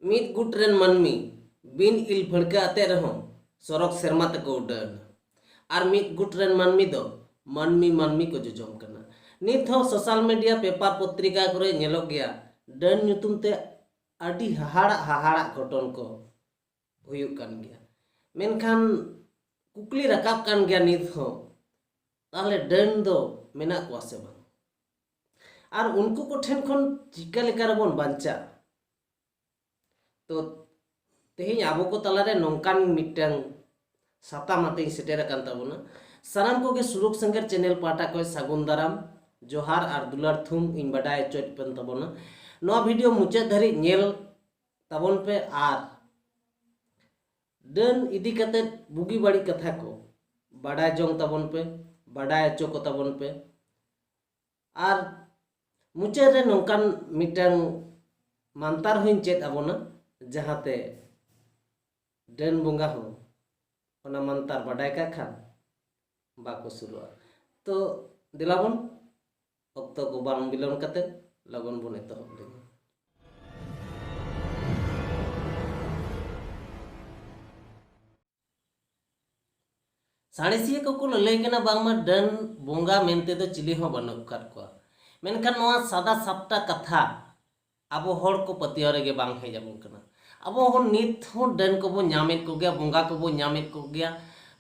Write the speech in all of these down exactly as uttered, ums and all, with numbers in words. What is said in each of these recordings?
ᱢᱤᱫ ᱜᱩᱴ ᱨᱮᱱ ᱢᱟᱹᱱᱢᱤ ᱵᱤᱱ ᱤᱞ ᱯᱷᱟᱹᱲᱠᱟᱹ ᱟᱛᱮ ᱨᱮᱦᱚᱸ ᱥᱚᱨᱚᱜ ᱥᱮᱨᱢᱟ ᱛᱮᱠᱚ ᱩᱰᱟᱹᱱ᱾ ᱟᱨ ᱢᱤᱫ ᱜᱩᱴ ᱨᱮᱱ ᱢᱟᱹᱱᱢᱤ ᱫᱚ ᱢᱟᱹᱱᱢᱤ ᱢᱟᱹᱱᱢᱤ ᱠᱚ ᱡᱚᱡᱚᱢ ᱠᱟᱱᱟ᱾ ᱱᱤᱛ ᱦᱚᱸ social media, ᱯᱮᱯᱟᱨ, ᱯᱚᱛᱨᱤᱠᱟ ᱠᱚᱨᱮ ᱧᱮᱞᱚᱜ ᱜᱮᱭᱟ, ᱰᱟᱹᱱ ᱧᱩᱛᱩᱢ ᱛᱮ ᱟᱹᱰᱤ ᱦᱟᱦᱟᱲᱟᱜ ᱦᱟᱦᱟᱲᱟᱜ ᱜᱷᱚᱴᱚᱱ ᱠᱚ ᱦᱩᱭᱩᱜ ᱠᱟᱱ ᱜᱮᱭᱟ᱾ ᱢᱮᱱᱠᱷᱟᱱ ᱠᱩᱠᱞᱤ ᱨᱟᱠᱟᱵ ᱠᱟᱱ ᱜᱮᱭᱟ ᱱᱤᱛ ᱦᱚᱸ, ᱛᱟᱦᱚᱞᱮ ᱰᱟᱹᱱ ᱫᱚ ᱢᱮᱱᱟᱜ ᱠᱚᱣᱟ ᱥᱮ ᱵᱟᱝ? ᱟᱨ ᱩᱱᱠᱩ ᱠᱚᱴᱷᱮᱱ ᱠᱷᱚᱱ ᱪᱤᱠᱟᱹ ᱞᱮᱠᱟ ᱨᱮᱵᱚᱱ ᱵᱟᱧᱪᱟᱜᱼᱟ? ᱛᱚ, ᱛᱮᱦᱮᱧ ᱟᱵᱚ ᱠᱚ ᱛᱟᱞᱟᱨᱮ ᱱᱚᱝᱠᱟᱱ ᱢᱤᱫᱴᱟᱝ ᱥᱟᱛᱟᱢ ᱟᱛᱮᱧ ᱥᱮᱴᱮᱨ ᱟᱠᱟᱱ ᱛᱟᱵᱚᱱᱟ᱾ ᱥᱟᱱᱟᱢ ᱠᱚᱜᱮ ᱥᱩᱞᱩᱠ ᱥᱮᱸᱜᱮᱞ ᱪᱮᱱᱮᱞ ᱯᱟᱦᱴᱟ ᱠᱷᱚᱱ ᱥᱟᱹᱜᱩᱱ ᱫᱟᱨᱟᱢ, ᱡᱚᱦᱟᱨ ᱟᱨ ᱫᱩᱞᱟᱹᱲ ᱛᱷᱩᱢ ᱤᱧ ᱵᱟᱰᱟᱭ ᱦᱚᱪᱚᱭᱮᱫ ᱯᱮ ᱛᱟᱵᱚᱱᱟ᱾ ᱱᱚᱣᱟ ᱵᱷᱤᱰᱤᱭᱳ ᱢᱩᱪᱟᱹᱫ ᱫᱷᱟᱹᱨᱤᱡ ᱧᱮᱞ ᱛᱟᱵᱚᱱ ᱯᱮ ᱟᱨ ᱰᱟᱹᱱ ᱤᱫᱤ ᱠᱟᱛᱮ ᱵᱩᱜᱤ ᱵᱟᱹᱲᱤᱡ ᱠᱟᱛᱷᱟ ᱠᱚ ᱵᱟᱰᱟᱭ ᱡᱚᱝ ᱛᱟᱵᱚᱱ ᱯᱮ, ᱵᱟᱰᱟᱭ ᱦᱚᱪᱚ ᱠᱚ ᱛᱟᱵᱚᱱ ᱯᱮ᱾ ᱟᱨ ᱢᱩᱪᱟᱹᱫ ᱨᱮ ᱱᱚᱝᱠᱟᱱ ᱢᱤᱫᱴᱟᱝ ᱢᱟᱱᱛᱟᱨ ᱦᱚᱸᱧ ᱪᱮᱫ ᱟᱵᱚᱱᱟ, ᱡᱟᱦᱟᱸᱛᱮ ᱰᱟᱹᱱ ᱵᱚᱸᱜᱟ ᱦᱚᱸ ᱚᱱᱟ ᱢᱟᱱᱛᱟᱨ ᱵᱟᱰᱟᱭ ᱠᱟᱜ ᱠᱷᱟᱱ ᱵᱟᱠᱚ ᱥᱩᱨᱩᱜᱼᱟ᱾ ᱛᱚ ᱫᱮᱞᱟᱵᱚᱱ, ᱚᱠᱛᱚ ᱠᱚ ᱵᱟᱝ ᱵᱤᱞᱚᱢ ᱠᱟᱛᱮ ᱞᱚᱜᱚᱱ ᱵᱚᱱ ᱮᱛᱚᱦᱚᱵ ᱞᱮᱜᱮ᱾ ᱥᱟᱬᱮᱥᱤᱭᱟᱹ ᱠᱚᱠᱚ ᱞᱟᱹᱞᱟᱹᱭ ᱠᱟᱱᱟ ᱵᱟᱝᱢᱟ ᱰᱟᱹᱱ ᱵᱚᱸᱜᱟ ᱢᱮᱱᱛᱮ ᱫᱚ ᱪᱤᱞᱤ ᱦᱚᱸ ᱵᱟᱹᱱᱩᱜ ᱟᱠᱟᱫ ᱠᱚᱣᱟ᱾ ᱢᱮᱱᱠᱷᱟᱱ ᱱᱚᱣᱟ ᱥᱟᱫᱟ ᱥᱟᱯᱴᱟ ᱠᱟᱛᱷᱟ ᱟᱵᱚ ᱦᱚᱲ ᱠᱚ ᱯᱟᱹᱛᱭᱟᱹᱣ ᱨᱮᱜᱮ ᱵᱟᱝ ᱦᱮᱡ ᱟᱵᱚᱱ ᱠᱟᱱᱟ᱾ ᱟᱵᱚ ᱦᱚᱸ ᱱᱤᱛ ᱦᱚᱸ ᱰᱟᱹᱱ ᱠᱚᱵᱚ ᱧᱟᱢᱮᱫ ᱠᱚᱜᱮᱭᱟ, ᱵᱚᱸᱜᱟ ᱠᱚᱵᱚ ᱧᱟᱢᱮᱫ ᱠᱚᱜᱮᱭᱟ᱾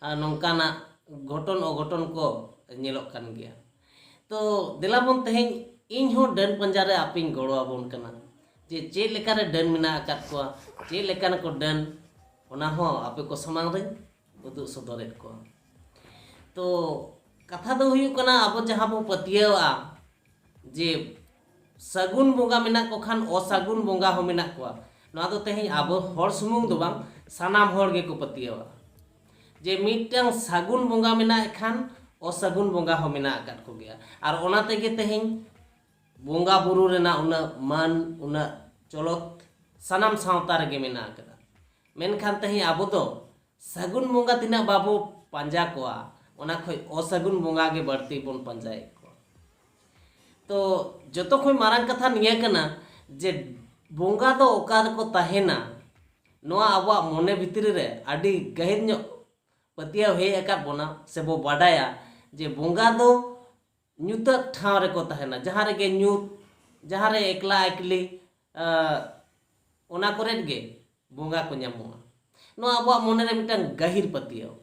ᱟᱨ ᱱᱚᱝᱠᱟᱱᱟᱜ ᱜᱷᱚᱴᱚᱱ ᱚᱜᱷᱚᱴᱚᱱ ᱠᱚ ᱧᱮᱞᱚᱜ ᱠᱟᱱ ᱜᱮᱭᱟ᱾ ᱛᱚ ᱫᱮᱞᱟ ᱵᱚᱱ, ᱛᱮᱦᱮᱧ ᱤᱧ ᱦᱚᱸ ᱰᱟᱹᱱ ᱯᱟᱸᱡᱟ ᱨᱮ ᱟᱯᱮᱧ ᱜᱚᱲᱚ ᱟᱵᱚᱱ ᱠᱟᱱᱟ, ᱡᱮ ᱪᱮᱫ ᱞᱮᱠᱟᱨᱮ ᱰᱟᱹᱱ ᱢᱮᱱᱟᱜ ᱟᱠᱟᱫ ᱠᱚᱣᱟ, ᱪᱮᱫ ᱞᱮᱠᱟᱱ ᱠᱚ ᱰᱟᱹᱱ, ᱚᱱᱟ ᱦᱚᱸ ᱟᱯᱮ ᱠᱚ ᱥᱟᱢᱟᱝ ᱨᱮᱧ ᱩᱫᱩᱜ ᱥᱚᱫᱚᱨᱮᱫ ᱠᱚᱣᱟ᱾ ᱛᱚ ᱠᱟᱛᱷᱟ ᱫᱚ ᱦᱩᱭᱩᱜ ᱠᱟᱱᱟ, ᱟᱵᱚ ᱡᱟᱦᱟᱸ ᱵᱚ ᱯᱟᱹᱛᱭᱟᱹᱣᱟᱜᱼᱟ ᱡᱮ ᱥᱟᱹᱜᱩᱱ ᱵᱚᱸᱜᱟ ᱢᱮᱱᱟᱜ ᱠᱚ ᱠᱷᱟᱱ ᱚᱥᱟᱹᱜᱩᱱ ᱵᱚᱸᱜᱟ ᱦᱚᱸ ᱢᱮᱱᱟᱜ ᱠᱚᱣᱟ, ᱱᱚᱣᱟ ᱫᱚ ᱛᱮᱦᱮᱧ ᱟᱵᱚ ᱦᱚᱲ ᱥᱩᱢᱩᱝ ᱫᱚ ᱵᱟᱝ, ᱥᱟᱱᱟᱢ ᱦᱚᱲ ᱜᱮᱠᱚ ᱯᱟᱹᱛᱭᱟᱹᱣᱟᱜᱼᱟ ᱡᱮ ᱢᱤᱫᱴᱟᱝ ᱥᱟᱹᱜᱩᱱ ᱵᱚᱸᱜᱟ ᱢᱮᱱᱟᱜ ᱠᱷᱟᱱ ᱚᱥᱟᱹᱜᱩᱱ ᱵᱚᱸᱜᱟ ᱦᱚᱸ ᱢᱮᱱᱟᱜ ᱟᱠᱟᱫ ᱠᱚᱜᱮᱭᱟ᱾ ᱟᱨ ᱚᱱᱟ ᱛᱮᱜᱮ ᱛᱮᱦᱮᱧ ᱵᱚᱸᱜᱟ ᱵᱩᱨᱩ ᱨᱮᱱᱟᱜ ᱩᱱᱟᱹᱜ ᱢᱟᱹᱱ, ᱩᱱᱟᱹᱜ ᱪᱚᱞᱚᱛ ᱥᱟᱱᱟᱢ ᱥᱟᱶᱛᱟ ᱨᱮᱜᱮ ᱢᱮᱱᱟᱜ ᱟᱠᱟᱫᱟ᱾ ᱢᱮᱱᱠᱷᱟᱱ ᱛᱮᱦᱮᱧ ᱟᱵᱚ ᱫᱚ ᱥᱟᱹᱜᱩᱱ ᱵᱚᱸᱜᱟ ᱛᱤᱱᱟᱹᱜ ᱵᱟᱵᱚ ᱯᱟᱸᱡᱟ ᱠᱚᱣᱟ, ᱚᱱᱟ ᱠᱷᱚᱱ ᱚᱥᱟᱹᱜᱩᱱ ᱵᱚᱸᱜᱟ ᱜᱮ ᱵᱟᱹᱲᱛᱤ ᱵᱚᱱ ᱯᱟᱸᱡᱟᱭᱮᱫ ᱠᱚᱣᱟ᱾ ᱛᱚ ᱡᱚᱛᱚ ᱠᱷᱚᱱ ᱢᱟᱨᱟᱝ ᱠᱟᱛᱷᱟ ᱱᱤᱭᱟᱹ ᱠᱟᱱᱟ ᱡᱮ ᱵᱚᱸᱜᱟ ᱫᱚ ᱚᱠᱟ ᱨᱮᱠᱚ ᱛᱟᱦᱮᱱᱟ, ᱱᱚᱣᱟ ᱟᱵᱚᱣᱟᱜ ᱢᱚᱱᱮ ᱵᱷᱤᱛᱨᱤ ᱨᱮ ᱟᱹᱰᱤ ᱜᱟᱹᱦᱤᱨ ᱧᱚᱜ ᱯᱟᱹᱛᱭᱟᱹᱣ ᱦᱮᱡ ᱟᱠᱟᱫ ᱵᱚᱱᱟ, ᱥᱮ ᱵᱚ ᱵᱟᱰᱟᱭᱟ ᱡᱮ ᱵᱚᱸᱜᱟ ᱫᱚ ᱧᱩᱛᱟᱹᱛ ᱴᱷᱟᱶ ᱨᱮᱠᱚ ᱛᱟᱦᱮᱱᱟ, ᱡᱟᱦᱟᱸ ᱨᱮᱜᱮ ᱧᱩᱛ, ᱡᱟᱦᱟᱸ ᱨᱮ ᱮᱠᱞᱟ ᱮᱠᱞᱤ, ᱟᱸ, ᱚᱱᱟ ᱠᱚᱨᱮᱫ ᱜᱮ ᱵᱚᱸᱜᱟ ᱠᱚ ᱧᱟᱢᱚᱜᱼᱟ᱾ ᱱᱚᱣᱟ ᱟᱵᱚᱣᱟᱜ ᱢᱚᱱᱮ ᱨᱮ ᱢᱤᱫᱴᱟᱝ ᱜᱟᱹᱦᱤᱨ ᱯᱟᱹᱛᱭᱟᱹᱣ᱾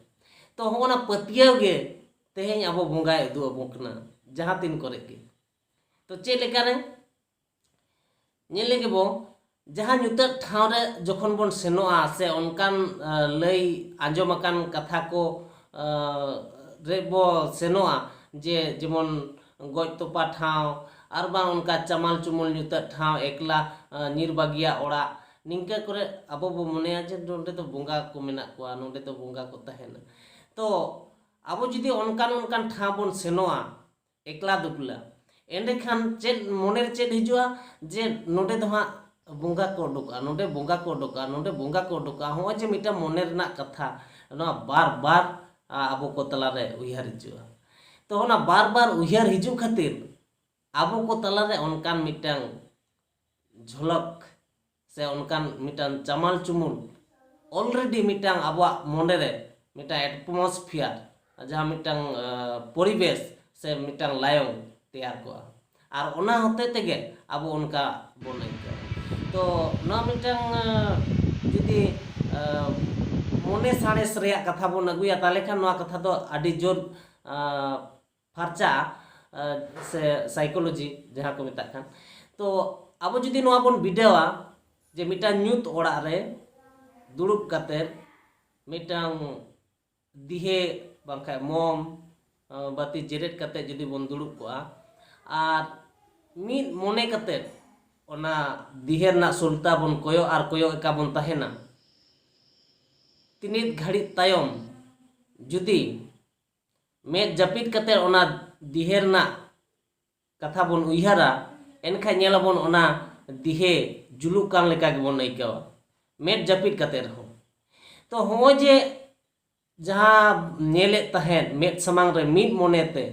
ᱛᱚ, ᱦᱚᱸᱜᱼᱚ ᱱᱟ ᱯᱟᱹᱛᱭᱟᱹᱣ ᱜᱮ ᱛᱮᱦᱮᱧ ᱟᱵᱚ ᱵᱚᱸᱜᱟᱭ ᱩᱫᱩᱜ ᱟᱵᱚᱱ ᱠᱟᱱᱟ, ᱡᱟᱦᱟᱸ ᱛᱤᱱ ᱠᱚᱨᱮ ᱜᱮ᱾ ᱛᱚ, ᱪᱮᱫ ᱞᱮᱠᱟᱨᱮ? ᱧᱮᱞ ᱞᱮᱜᱮ ᱵᱚ, ᱡᱟᱦᱟᱸ ᱧᱩᱛᱟᱹᱛ ᱴᱷᱟᱶ ᱨᱮ ᱡᱚᱠᱷᱚᱱ ᱵᱚᱱ ᱥᱮᱱᱚᱜᱼᱟ, ᱥᱮ ᱚᱱᱠᱟᱱ, ᱟᱸ, ᱞᱟᱹᱭ ᱟᱸᱡᱚᱢ ᱟᱠᱟᱱ ᱠᱟᱛᱷᱟ ᱠᱚ, ᱟᱸ, ᱨᱮ ᱵᱚ ᱥᱮᱱᱚᱜᱼᱟ, ᱡᱮ ᱡᱮᱢᱚᱱ ᱜᱚᱡ ᱛᱚᱯᱟ ᱴᱷᱟᱶ, ᱟᱨ ᱵᱟᱝ ᱚᱱᱠᱟ ᱪᱟᱢᱟᱞ ᱪᱩᱢᱩᱞ ᱧᱩᱛᱟᱹᱛ ᱴᱷᱟᱶ, ᱮᱠᱞᱟ, ᱟᱸ, ᱧᱤᱨ ᱵᱟᱹᱜᱤᱭᱟᱜ ᱚᱲᱟᱜ, ᱱᱤᱝᱠᱟᱹ ᱠᱚᱨᱮ ᱟᱵᱚ ᱵᱚ ᱢᱚᱱᱮᱭᱟ ᱡᱮ ᱱᱚᱸᱰᱮ ᱫᱚ ᱵᱚᱸᱜᱟ ᱠᱚ ᱢᱮᱱᱟᱜ ᱠᱚᱣᱟ, ᱱᱚᱸᱰᱮ ᱫᱚ ᱵᱚᱸᱜᱟ ᱠᱚ ᱛᱟᱦᱮᱱᱟ᱾ ᱛᱚ, ᱟᱵᱚ ᱡᱩᱫᱤ ᱚᱱᱠᱟᱱ ᱚᱱᱠᱟᱱ ᱴᱷᱟᱶ ᱵᱚᱱ ᱥᱮᱱᱚᱜᱼᱟ, ᱮᱠᱞᱟ ᱫᱩᱠᱞᱟ, ᱮᱸᱰᱮᱠᱷᱟᱱ ᱪᱮᱫ ᱢᱚᱱᱮᱨᱮ ᱪᱮᱫ ᱦᱤᱡᱩᱜᱼᱟ? ᱡᱮ ᱱᱚᱸᱰᱮ ᱫᱚ ᱦᱟᱸᱜ ᱵᱚᱸᱜᱟ ᱠᱚ ᱩᱰᱩᱠᱚᱜᱼᱟ, ᱱᱚᱸᱰᱮ ᱵᱚᱸᱜᱟ ᱠᱚ ᱩᱰᱩᱠᱚᱜᱼᱟ, ᱱᱚᱸᱰᱮ ᱵᱚᱸᱜᱟ ᱠᱚ ᱩᱰᱩᱠᱚᱜᱼᱟ᱾ ᱦᱚᱸᱜᱼᱚᱭ ᱡᱮ ᱢᱤᱫᱴᱟᱝ ᱢᱚᱱᱮ ᱨᱮᱱᱟᱜ ᱠᱟᱛᱷᱟ, ᱱᱚᱣᱟ ᱵᱟᱨ ᱵᱟᱨ, ᱟ, ᱟᱵᱚ ᱠᱚ ᱛᱟᱞᱟᱨᱮ ᱩᱭᱦᱟᱹᱨ ᱦᱤᱡᱩᱜᱼᱟ᱾ ᱛᱚ, ᱚᱱᱟ ᱵᱟᱨ ᱵᱟᱨ ᱩᱭᱦᱟᱹᱨ ᱦᱤᱡᱩᱜ ᱠᱷᱟᱹᱛᱤᱨ ᱟᱵᱚ ᱠᱚ ᱛᱟᱞᱟᱨᱮ ᱚᱱᱠᱟᱱ ᱢᱤᱫᱴᱟᱝ ᱡᱷᱚᱞᱚᱠ ᱥᱮ ᱚᱱᱠᱟᱱ ᱢᱤᱫᱴᱟᱝ ᱪᱟᱢᱟᱞ ᱪᱩᱢᱩᱞ already ᱢᱤᱫᱴᱟᱝ ᱟᱵᱚᱣᱟᱜ ᱢᱚᱱᱮᱨᱮ ᱢᱤᱫᱴᱟᱝ atmosphere, ᱡᱟᱦᱟᱸ ᱢᱤᱫᱴᱟᱝ, ᱟᱸ, ᱯᱚᱨᱤᱵᱮᱥ ᱥᱮ ᱢᱤᱫᱴᱟᱝ ᱞᱟᱭᱚᱝ ᱛᱮᱭᱟᱨ ᱠᱚᱜᱼᱟ᱾ ᱟᱨ ᱚᱱᱟ ᱦᱚᱛᱮ ᱛᱮᱜᱮ ᱟᱵᱚ ᱚᱱᱠᱟ ᱵᱚᱱ ᱟᱹᱭᱠᱟᱹᱣᱟ᱾ ᱛᱚ, ᱱᱚᱣᱟ ᱢᱤᱫᱴᱟᱝ, ᱟᱸ, ᱡᱩᱫᱤ, ᱟᱸ, ᱢᱚᱱᱮ ᱥᱟᱬᱮᱥ ᱨᱮᱭᱟᱜ ᱠᱟᱛᱷᱟ ᱵᱚᱱ ᱟᱹᱜᱩᱭᱟ, ᱛᱟᱦᱚᱞᱮ ᱠᱷᱟᱱ ᱱᱚᱣᱟ ᱠᱟᱛᱷᱟ ᱫᱚ ᱟᱹᱰᱤ ᱡᱳᱨ, ᱟᱸ, ᱯᱷᱟᱨᱪᱟᱜᱼᱟ, ᱟᱸ, ᱥᱮ psychology ᱡᱟᱦᱟᱸ ᱠᱚ ᱢᱮᱛᱟᱜ ᱠᱟᱱ᱾ ᱛᱚ, ᱟᱵᱚ ᱡᱩᱫᱤ ᱱᱚᱣᱟ ᱵᱚᱱ ᱵᱤᱰᱟᱹᱣᱟ ᱡᱮ ᱢᱤᱫᱴᱟᱝ ᱧᱩᱛ ᱚᱲᱟᱜ ᱨᱮ ᱫᱩᱲᱩᱵ ᱠᱟᱛᱮ ᱢᱤᱫᱴᱟᱝ ᱫᱤᱦᱮ ᱵᱟᱝᱠᱷᱟᱱ ᱢᱚᱢ, ᱟᱸ, ᱵᱟᱹᱛᱤ ᱡᱮᱨᱮᱫ ᱠᱟᱛᱮ ᱡᱩᱫᱤ ᱵᱚᱱ ᱫᱩᱲᱩᱵ ᱠᱚᱜᱼᱟ ᱟᱨ ᱢᱤᱫ ᱢᱚᱱᱮ ᱠᱟᱛᱮ ᱚᱱᱟ ᱫᱤᱦᱮ ᱨᱮᱱᱟᱜ ᱥᱩᱞᱛᱟ ᱵᱚᱱ ᱠᱚᱭᱚᱜ ᱟᱨ ᱠᱚᱭᱚᱜ ᱮᱠᱟ ᱵᱚᱱ ᱛᱟᱦᱮᱱᱟ, ᱛᱤᱱᱤᱫ ᱜᱷᱟᱹᱲᱤᱡ ᱛᱟᱭᱚᱢ ᱡᱩᱫᱤ ᱢᱮᱫ ᱡᱟᱹᱯᱤᱫ ᱠᱟᱛᱮ ᱚᱱᱟ ᱫᱤᱦᱮ ᱨᱮᱱᱟᱜ ᱠᱟᱛᱷᱟ ᱵᱚᱱ ᱩᱭᱦᱟᱹᱨᱟ, ᱮᱱᱠᱷᱟᱱ ᱧᱮᱞᱟᱵᱚᱱ ᱚᱱᱟ ᱫᱤᱦᱮ ᱡᱩᱞᱩᱜ ᱠᱟᱱ ᱞᱮᱠᱟ ᱜᱮᱵᱚᱱ ᱟᱹᱭᱠᱟᱹᱣᱟ, ᱢᱮᱫ ᱡᱟᱹᱯᱤᱫ ᱠᱟᱛᱮ ᱨᱮᱦᱚᱸ᱾ ᱛᱚ, ᱦᱚᱸᱜᱼᱚᱭ ᱡᱮ ᱡᱟᱦᱟᱸ ᱧᱮᱞᱮᱫ ᱛᱟᱦᱮᱸᱫ ᱢᱮᱫ ᱥᱟᱢᱟᱝ ᱨᱮ ᱢᱤᱫ ᱢᱚᱱᱮᱛᱮ,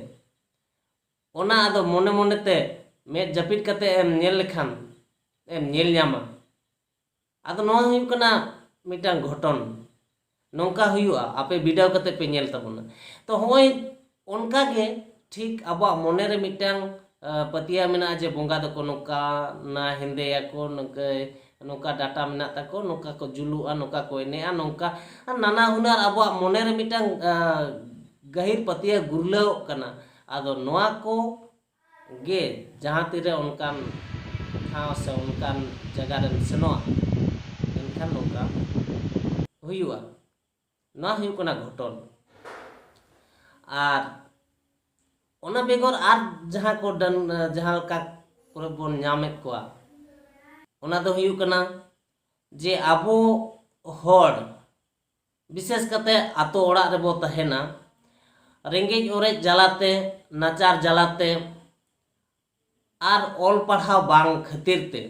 ᱚᱱᱟ ᱟᱫᱚ ᱢᱚᱱᱮ ᱢᱚᱱᱮᱛᱮ ᱢᱮᱫ ᱡᱟᱹᱯᱤᱫ ᱠᱟᱛᱮ ᱮᱢ ᱧᱮᱞ ᱞᱮᱠᱷᱟᱱ ᱮᱢ ᱧᱮᱞ ᱧᱟᱢᱟ᱾ ᱟᱫᱚ ᱱᱚᱣᱟ ᱦᱩᱭᱩᱜ ᱠᱟᱱᱟ ᱢᱤᱫᱴᱟᱝ ᱜᱷᱚᱴᱚᱱ᱾ ᱱᱚᱝᱠᱟ ᱦᱩᱭᱩᱜᱼᱟ, ᱟᱯᱮ ᱵᱤᱰᱟᱹᱣ ᱠᱟᱛᱮ ᱯᱮ ᱧᱮᱞ ᱛᱟᱵᱚᱱᱟ᱾ ᱛᱚ ᱦᱚᱸᱜᱼᱚᱭ ᱚᱱᱠᱟ ᱜᱮ ᱴᱷᱤᱠ ᱟᱵᱚᱣᱟᱜ ᱢᱚᱱᱮ ᱨᱮ ᱢᱤᱫᱴᱟᱝ ᱟᱸ, ᱯᱟᱹᱛᱭᱟᱹᱣ ᱢᱮᱱᱟᱜᱼᱟ ᱡᱮ ᱵᱚᱸᱜᱟ ᱫᱚᱠᱚ ᱱᱚᱝᱠᱟ ᱱᱟ ᱦᱮᱸᱫᱮᱭᱟᱠᱚ, ᱱᱚᱝᱠᱟ, ᱱᱚᱝᱠᱟ ᱰᱟᱴᱟ ᱢᱮᱱᱟᱜ ᱛᱟᱠᱚ, ᱱᱚᱝᱠᱟ ᱠᱚ ᱡᱩᱞᱩᱜᱼᱟ, ᱱᱚᱝᱠᱟ ᱠᱚ ᱮᱱᱮᱡᱼᱟ, ᱱᱚᱝᱠᱟ ᱟᱨ ᱱᱟᱱᱟ ᱦᱩᱱᱟᱹᱨ ᱟᱵᱚᱣᱟᱜ ᱢᱚᱱᱮ ᱨᱮ ᱢᱤᱫᱴᱟᱝ ᱟᱸ, ᱜᱟᱹᱦᱤᱨ ᱯᱟᱹᱛᱭᱟᱹᱣ ᱜᱩᱨᱞᱟᱹᱣᱚᱜ ᱠᱟᱱᱟ᱾ ᱟᱫᱚ ᱱᱚᱣᱟ ᱠᱚ ᱜᱮ ᱡᱟᱦᱟᱸ ᱛᱤᱨᱮ ᱚᱱᱠᱟᱱ ᱴᱷᱟᱶ ᱥᱮ ᱚᱱᱠᱟᱱ ᱡᱟᱭᱜᱟ ᱨᱮᱢ ᱥᱮᱱᱚᱜᱼᱟ, ᱮᱱᱠᱷᱟᱱ ᱱᱚᱝᱠᱟ ᱦᱩᱭᱩᱜᱼᱟ᱾ ᱱᱚᱣᱟ ᱦᱩᱭᱩᱜ ᱠᱟᱱᱟ ᱜᱷᱚᱴᱚᱱ᱾ ᱟᱨ ᱚᱱᱟ ᱵᱮᱜᱚᱨ ᱟᱨ ᱡᱟᱦᱟᱸ ᱠᱚ ᱰᱟᱹᱱ, ᱡᱟᱦᱟᱸ ᱞᱮᱠᱟ ᱠᱚᱨᱮ ᱵᱚᱱ ᱧᱟᱢᱮᱫ ᱠᱚᱣᱟ, ᱚᱱᱟ ᱫᱚ ᱦᱩᱭᱩᱜ ᱠᱟᱱᱟ ᱡᱮ ᱟᱵᱚ ᱦᱚᱲ ᱵᱤᱥᱮᱥ ᱠᱟᱛᱮ ᱟᱛᱳ ᱚᱲᱟᱜ ᱨᱮᱵᱚ ᱛᱟᱦᱮᱱᱟ, ᱨᱮᱸᱜᱮᱡ ᱚᱨᱮᱡ ᱡᱟᱞᱟᱛᱮ, ᱱᱟᱪᱟᱨ ᱡᱟᱞᱟᱛᱮ ᱟᱨ ᱚᱞ ᱯᱟᱲᱦᱟᱣ ᱵᱟᱝ ᱠᱷᱟᱹᱛᱤᱨ ᱛᱮ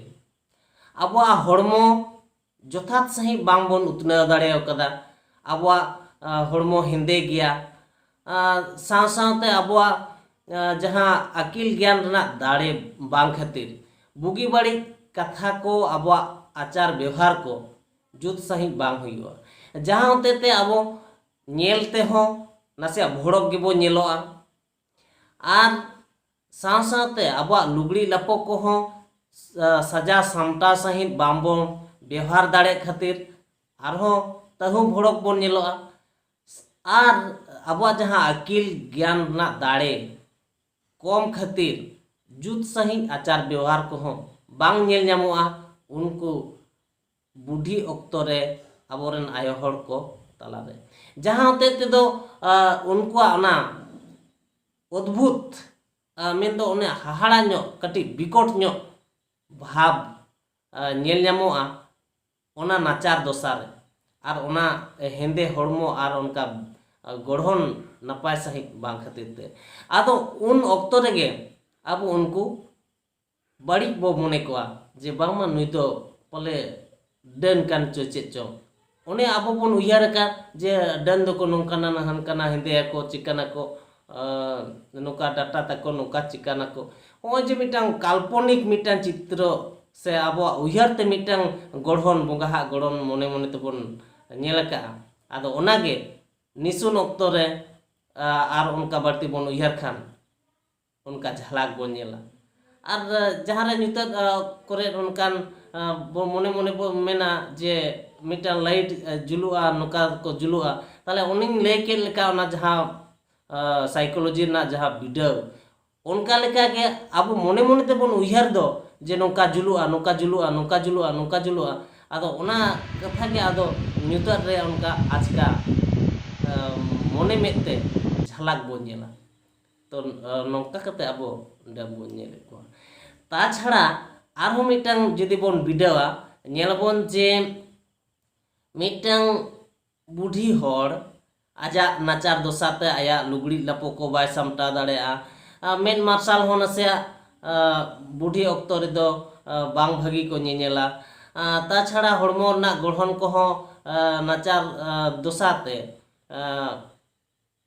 ᱟᱵᱚᱣᱟᱜ ᱦᱚᱲᱢᱚ ᱡᱚᱛᱷᱟᱛ ᱥᱟᱺᱦᱤᱡ ᱵᱟᱝ ᱵᱚᱱ ᱩᱛᱱᱟᱹᱣ ᱫᱟᱲᱮ ᱟᱠᱟᱫᱟ᱾ ᱟᱵᱚᱣᱟᱜ ᱟᱸ, ᱦᱚᱲᱢᱚ ᱦᱮᱸᱫᱮ ᱜᱮᱭᱟ᱾ ᱟᱸ, ᱥᱟᱶ ᱥᱟᱶᱛᱮ ᱟᱵᱚᱣᱟᱜ ᱟᱸ, ᱡᱟᱦᱟᱸ ᱟᱹᱠᱤᱞ ᱜᱮᱭᱟᱱ ᱨᱮᱱᱟᱜ ᱫᱟᱲᱮ ᱵᱟᱝ ᱠᱷᱟᱹᱛᱤᱨ ᱵᱩᱜᱤ ᱵᱟᱹᱲᱤᱡ ᱠᱟᱛᱷᱟ ᱠᱚ, ᱟᱵᱚᱣᱟᱜ ᱟᱪᱟᱨ ᱵᱮᱣᱦᱟᱨ ᱠᱚ ᱡᱩᱛ ᱥᱟᱺᱦᱤᱡ ᱵᱟᱝ ᱦᱩᱭᱩᱜᱼᱟ, ᱡᱟᱦᱟᱸ ᱦᱚᱛᱮ ᱛᱮ ᱟᱵᱚ ᱧᱮᱞ ᱛᱮᱦᱚᱸ ᱱᱟᱥᱮᱭᱟᱜ ᱵᱷᱚᱲᱚᱠ ᱜᱮᱵᱚ ᱧᱮᱞᱚᱜᱼᱟ᱾ ᱟᱨ ᱥᱟᱶ ᱥᱟᱶᱛᱮ ᱟᱵᱚᱣᱟᱜ ᱞᱩᱜᱽᱲᱤ ᱞᱟᱯᱚ ᱠᱚᱦᱚᱸ ᱥᱟ-, ᱥᱟᱡᱟᱣ ᱥᱟᱢᱴᱟᱣ ᱥᱟᱺᱦᱤᱡ ᱵᱟᱝᱵᱚᱱ ᱵᱮᱣᱦᱟᱨ ᱫᱟᱲᱮᱭᱟᱜ ᱠᱷᱟᱹᱛᱤᱨ ᱟᱨᱦᱚᱸ ᱛᱟᱹᱦᱩ ᱵᱷᱚᱲᱚᱠ ᱵᱚᱱ ᱧᱮᱞᱚᱜᱼᱟ᱾ ᱟᱨ ᱟᱵᱚᱣᱟᱜ ᱡᱟᱦᱟᱸ ᱟᱹᱠᱤᱞ ᱜᱮᱭᱟᱱ ᱨᱮᱱᱟᱜ ᱫᱟᱲᱮ ᱠᱚᱢ ᱠᱷᱟᱹᱛᱤᱨ ᱡᱩᱛ ᱥᱟᱺᱦᱤᱡ ᱟᱪᱟᱨ ᱵᱮᱣᱦᱟᱨ ᱠᱚᱦᱚᱸ ᱵᱟᱝ ᱧᱮᱞ ᱧᱟᱢᱚᱜᱼᱟ ᱩᱱᱠᱩ ᱵᱩᱰᱷᱤ ᱚᱠᱛᱚ ᱨᱮ ᱟᱵᱚᱨᱮᱱ ᱟᱭᱳ ᱦᱚᱲ ᱠᱚ ᱛᱟᱞᱟᱨᱮ, ᱡᱟᱦᱟᱸ ᱦᱚᱛᱮᱡ ᱛᱮᱫᱚ ᱟᱸ, ᱩᱱᱠᱩᱣᱟᱜ ᱚᱱᱟ ᱚᱫᱽᱵᱷᱩᱛ, ᱟᱸ, ᱢᱮᱱᱫᱚ ᱚᱱᱮ ᱦᱟᱦᱟᱲᱟ ᱧᱚᱜ, ᱠᱟᱹᱴᱤᱡ ᱵᱤᱠᱚᱴ ᱧᱚᱜ ᱵᱷᱟᱵᱽ ᱟᱸ, ᱧᱮᱞ ᱧᱟᱢᱚᱜᱼᱟ ᱚᱱᱟ ᱱᱟᱪᱟᱨ ᱫᱚᱥᱟ ᱨᱮ, ᱟᱨ ᱚᱱᱟ ᱦᱮᱸᱫᱮ ᱦᱚᱲᱢᱚ ᱟᱨ ᱚᱱᱠᱟ ᱜᱚᱲᱦᱚᱱ ᱱᱟᱯᱟᱭ ᱥᱟᱺᱦᱤᱡ ᱵᱟᱝ ᱠᱷᱟᱹᱛᱤᱨ ᱛᱮ᱾ ᱟᱫᱚ ᱩᱱ ᱚᱠᱛᱚ ᱨᱮᱜᱮ ᱟᱵᱚ ᱩᱱᱠᱩ ᱵᱟᱹᱲᱤᱡ ᱵᱚ ᱢᱚᱱᱮ ᱠᱚᱣᱟ ᱡᱮ ᱵᱟᱝᱢᱟ ᱱᱩᱭ ᱫᱚ ᱯᱟᱞᱮ ᱰᱟᱹᱱ ᱠᱟᱱ ᱪᱚ ᱪᱮᱫ ᱪᱚ᱾ ᱚᱱᱮ ᱟᱵᱚ ᱵᱚᱱ ᱩᱭᱦᱟᱹᱨ ᱟᱠᱟᱫ ᱡᱮ ᱰᱟᱹᱱ ᱫᱚᱠᱚ ᱱᱚᱝᱠᱟᱱᱟ, ᱦᱟᱱᱠᱟᱱᱟ, ᱦᱮᱸᱫᱮᱭᱟᱠᱚ, ᱪᱤᱠᱟᱹᱱᱟᱠᱚ, ᱟᱸ, ᱱᱚᱝᱠᱟ ᱰᱟᱴᱟ ᱛᱟᱠᱚ, ᱱᱚᱝᱠᱟ ᱪᱤᱠᱟᱹᱱᱟᱠᱚ᱾ ᱦᱚᱸᱜᱼᱚᱭ ᱡᱮ ᱢᱤᱫᱴᱟᱝ ᱠᱟᱞᱯᱚᱱᱤᱠ ᱢᱤᱫᱴᱟᱝ ᱪᱤᱛᱨᱚ ᱥᱮ ᱟᱵᱚᱣᱟᱜ ᱩᱭᱦᱟᱹᱨ ᱛᱮ ᱢᱤᱫᱴᱟᱝ ᱜᱚᱲᱦᱚᱱ, ᱵᱚᱸᱜᱟ ᱦᱟᱜ ᱜᱚᱲᱦᱚᱱ ᱢᱚᱱᱮ ᱢᱚᱱᱮ ᱛᱮᱵᱚᱱ ᱧᱮᱞ ᱟᱠᱟᱫᱼᱟ᱾ ᱟᱫᱚ ᱚᱱᱟᱜᱮ ᱱᱤᱥᱩᱱ ᱚᱠᱛᱚ ᱨᱮ, ᱟ, ᱟᱨ ᱚᱱᱠᱟ ᱵᱟᱹᱲᱛᱤ ᱵᱚᱱ ᱩᱭᱦᱟᱹᱨ ᱠᱷᱟᱱ, ᱚᱱᱠᱟ ᱡᱷᱟᱞᱟᱠ ᱵᱚᱱ ᱧᱮᱞᱟ᱾ ᱟᱨ, ᱟ, ᱡᱟᱦᱟᱸ ᱨᱮ ᱧᱩᱛᱟᱹᱛ, ᱟ, ᱠᱚᱨᱮ ᱚᱱᱠᱟᱱ, ᱟ, ᱵᱚ-, ᱢᱚᱱᱮ ᱢᱚᱱᱮ ᱵᱚ ᱢᱮᱱᱟ ᱡᱮ ᱢᱤᱫᱴᱟᱝ ᱞᱟᱭᱤᱴ, ᱟ, ᱡᱩᱞᱩᱜᱼᱟ, ᱱᱚᱝᱠᱟ ᱠᱚ ᱡᱩᱞᱩᱜᱼᱟ, ᱛᱟᱦᱚᱞᱮ ᱚᱱᱮᱧ ᱞᱟᱹᱭ ᱠᱮᱫ ᱞᱮᱠᱟ, ᱚᱱᱟ ᱡᱟᱦᱟᱸ, ᱟ, psychology ᱨᱮᱱᱟᱜ ᱡᱟᱦᱟᱸ ᱵᱤᱰᱟᱹᱣ, ᱚᱱᱠᱟ ᱞᱮᱠᱟᱜᱮ ᱟᱵᱚ ᱢᱚᱱᱮ ᱢᱚᱱᱮ ᱛᱮᱵᱚᱱ ᱩᱭᱦᱟᱹᱨ ᱫᱚ ᱡᱮ ᱱᱚᱝᱠᱟ ᱡᱩᱞᱩᱜᱼᱟ, ᱱᱚᱝᱠᱟ ᱡᱩᱞᱩᱜᱼᱟ, ᱱᱚᱝᱠᱟ ᱡᱩᱞᱩᱜᱼᱟ, ᱱᱚᱝᱠᱟ ᱡᱩᱞᱩᱜᱼᱟ᱾ ᱟᱫᱚ ᱚᱱᱟ ᱠᱟᱛᱷᱟ ᱜᱮ ᱟᱫᱚ ᱧᱩᱛᱟᱹᱛ ᱨᱮ ᱚᱱᱠᱟ ᱟᱪᱠᱟ, ᱮ, ᱢᱚᱱᱮ ᱢᱮᱫ ᱛᱮ ᱡᱷᱟᱞᱟᱠ ᱵᱚᱱ ᱧᱮᱞᱟ᱾ ᱛᱚ, ᱮ, ᱱᱚᱝᱠᱟ ᱠᱟᱛᱮ ᱟᱵᱚ ᱰᱟᱹᱱ ᱵᱚᱱ ᱧᱮᱞᱮᱫ ᱠᱚᱣᱟ᱾ ᱛᱟᱪᱷᱟᱲᱟ ᱟᱨᱦᱚᱸ ᱢᱤᱫᱴᱟᱝ ᱡᱩᱫᱤ ᱵᱚᱱ ᱵᱤᱰᱟᱹᱣᱟ, ᱧᱮᱞᱟᱵᱚᱱ ᱡᱮ ᱢᱤᱫᱴᱟᱝ ᱵᱩᱰᱷᱤ ᱦᱚᱲ ᱟᱡᱟᱜ ᱱᱟᱪᱟᱨ ᱫᱚᱥᱟ ᱛᱮ ᱟᱭᱟᱜ ᱞᱩᱜᱽᱲᱤᱡ ᱞᱟᱯᱚ ᱠᱚ ᱵᱟᱭ ᱥᱟᱢᱴᱟᱣ ᱫᱟᱲᱮᱭᱟᱜᱼᱟ᱾ ᱟᱨ ᱢᱮᱫ ᱢᱟᱨᱥᱟᱞ ᱦᱚᱸ ᱱᱟᱥᱮᱭᱟᱜ, ᱟ, ᱵᱩᱰᱷᱤ ᱚᱠᱛᱚ ᱨᱮᱫᱚ, ᱟ, ᱵᱟᱝ ᱵᱷᱟᱹᱜᱤ ᱠᱚ ᱧᱮᱧᱮᱞᱟ᱾ ᱟ, ᱛᱟᱪᱷᱟᱲᱟ ᱦᱚᱲᱢᱚ ᱨᱮᱱᱟᱜ ᱜᱚᱲᱦᱚᱱ ᱠᱚᱦᱚᱸ, ᱟ, ᱱᱟᱪᱟᱨ, ᱟ, ᱫᱚᱥᱟ ᱛᱮ, ᱟ,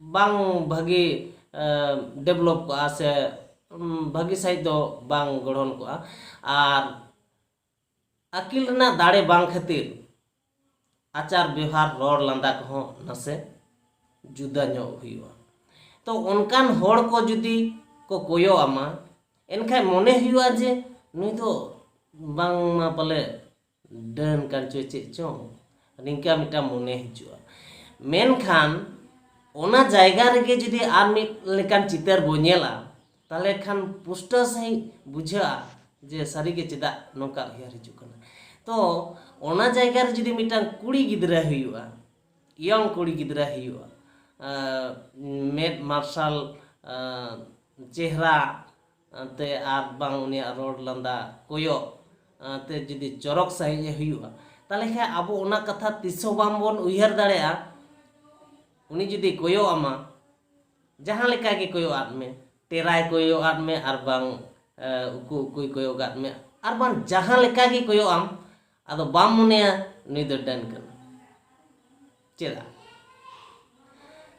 ᱵᱟᱝ ᱵᱷᱟᱹᱜᱤ, ᱟ, develop ᱠᱚᱜᱼᱟ ᱥᱮ, ᱩᱢ, ᱵᱷᱟᱹᱜᱤ ᱥᱟᱺᱦᱤᱡ ᱫᱚ ᱵᱟᱝ ᱜᱚᱲᱦᱚᱱ ᱠᱚᱜᱼᱟ᱾ ᱟᱨ ᱟᱹᱠᱤᱞ ᱨᱮᱱᱟᱜ ᱫᱟᱲᱮ ᱵᱟᱝ ᱠᱷᱟᱹᱛᱤᱨ ᱟᱪᱟᱨ ᱵᱮᱣᱦᱟᱨ, ᱨᱚᱲ ᱞᱟᱸᱫᱟ ᱠᱚᱦᱚᱸ ᱱᱟᱥᱮ ᱡᱩᱫᱟᱹ ᱧᱚᱜ ᱦᱩᱭᱩᱜᱼᱟ᱾ ᱛᱚ, ᱚᱱᱠᱟᱱ ᱦᱚᱲ ᱠᱚ ᱡᱩᱫᱤ ᱠᱚ ᱠᱚᱭᱚᱜ ᱟᱢᱟ, ᱮᱱᱠᱷᱟᱱ ᱢᱚᱱᱮ ᱦᱩᱭᱩᱜᱼᱟ ᱡᱮ ᱱᱩᱭ ᱫᱚ ᱵᱟᱝᱢᱟ ᱯᱟᱞᱮ ᱰᱟᱹᱱ ᱠᱟᱱ ᱪᱚᱭ ᱪᱮᱫ ᱪᱚᱝ, ᱱᱤᱝᱠᱟ ᱢᱤᱫᱴᱟᱝ ᱢᱚᱱᱮ ᱦᱤᱡᱩᱜᱼᱟ᱾ ᱢᱮᱱᱠᱷᱟᱱ ᱚᱱᱟ ᱡᱟᱭᱜᱟ ᱨᱮᱜᱮ ᱡᱩᱫᱤ ᱟᱨ ᱢᱤᱫ ᱞᱮᱠᱟᱱ ᱪᱤᱛᱟᱹᱨ ᱵᱚ ᱧᱮᱞᱟ, ᱛᱟᱦᱚᱞᱮ ᱠᱷᱟᱱ ᱯᱩᱥᱴᱟᱹᱣ ᱥᱟᱺᱦᱤᱡ ᱵᱩᱡᱷᱟᱹᱜᱼᱟ ᱡᱮ ᱥᱟᱹᱨᱤᱜᱮ ᱪᱮᱫᱟᱜ ᱱᱚᱝᱠᱟ ᱩᱭᱦᱟᱹᱨ ᱦᱤᱡᱩᱜ ᱠᱟᱱᱟ᱾ ᱛᱚ, ᱚᱱᱟ ᱡᱟᱭᱜᱟ ᱨᱮ ᱡᱩᱫᱤ ᱢᱤᱫᱴᱟᱝ ᱠᱩᱲᱤ ᱜᱤᱫᱽᱨᱟᱹ ᱦᱩᱭᱩᱜᱼᱟ, ᱤᱭᱚᱝ ᱠᱩᱲᱤ ᱜᱤᱫᱽᱨᱟᱹ ᱦᱩᱭᱩᱜᱼᱟ, ᱟᱨ ᱢᱮᱫ ᱢᱟᱨᱥᱟᱞ, ᱟᱨ ᱪᱮᱦᱨᱟ ᱛᱮ ᱟᱨ ᱵᱟᱝ ᱩᱱᱤᱭᱟᱜ ᱨᱚᱲ ᱞᱟᱸᱫᱟ ᱠᱚᱭᱚᱜ, ᱟᱨ ᱛᱮ ᱡᱩᱫᱤ ᱪᱚᱨᱚᱠ ᱥᱟᱺᱦᱤᱡ ᱮ ᱦᱩᱭᱩᱜᱼᱟ, ᱛᱟᱦᱚᱞᱮ ᱠᱷᱟᱱ ᱟᱵᱚ ᱚᱱᱟ ᱠᱟᱛᱷᱟ ᱛᱤᱥ ᱦᱚᱸ ᱵᱟᱝᱵᱚᱱ ᱩᱭᱦᱟᱹᱨ ᱫᱟᱲᱮᱭᱟᱜᱼᱟ᱾ ᱩᱱᱤ ᱡᱩᱫᱤ ᱠᱚᱭᱚᱜ ᱟᱢᱟ, ᱡᱟᱦᱟᱸ ᱞᱮᱠᱟ ᱜᱮ ᱠᱚᱭᱚᱜ ᱟᱫ ᱢᱮ, ᱴᱮᱨᱟᱭ ᱠᱚᱭᱚᱜ ᱟᱫ ᱢᱮ, ᱟᱨ ᱵᱟᱝ, ᱮ, ᱩᱠᱩ ᱩᱠᱩᱭ ᱠᱚᱭᱚᱜ ᱟᱫ ᱢᱮ, ᱟᱨ ᱵᱟᱝ ᱡᱟᱦᱟᱸ ᱞᱮᱠᱟ ᱜᱮ ᱠᱚᱭᱚᱜ ᱟᱢ, ᱟᱫᱚ ᱵᱟᱢ ᱢᱚᱱᱮᱭᱟ ᱱᱩᱭ ᱫᱚ ᱰᱟᱹᱱ ᱠᱟᱱᱟ᱾ ᱪᱮᱫᱟᱜ?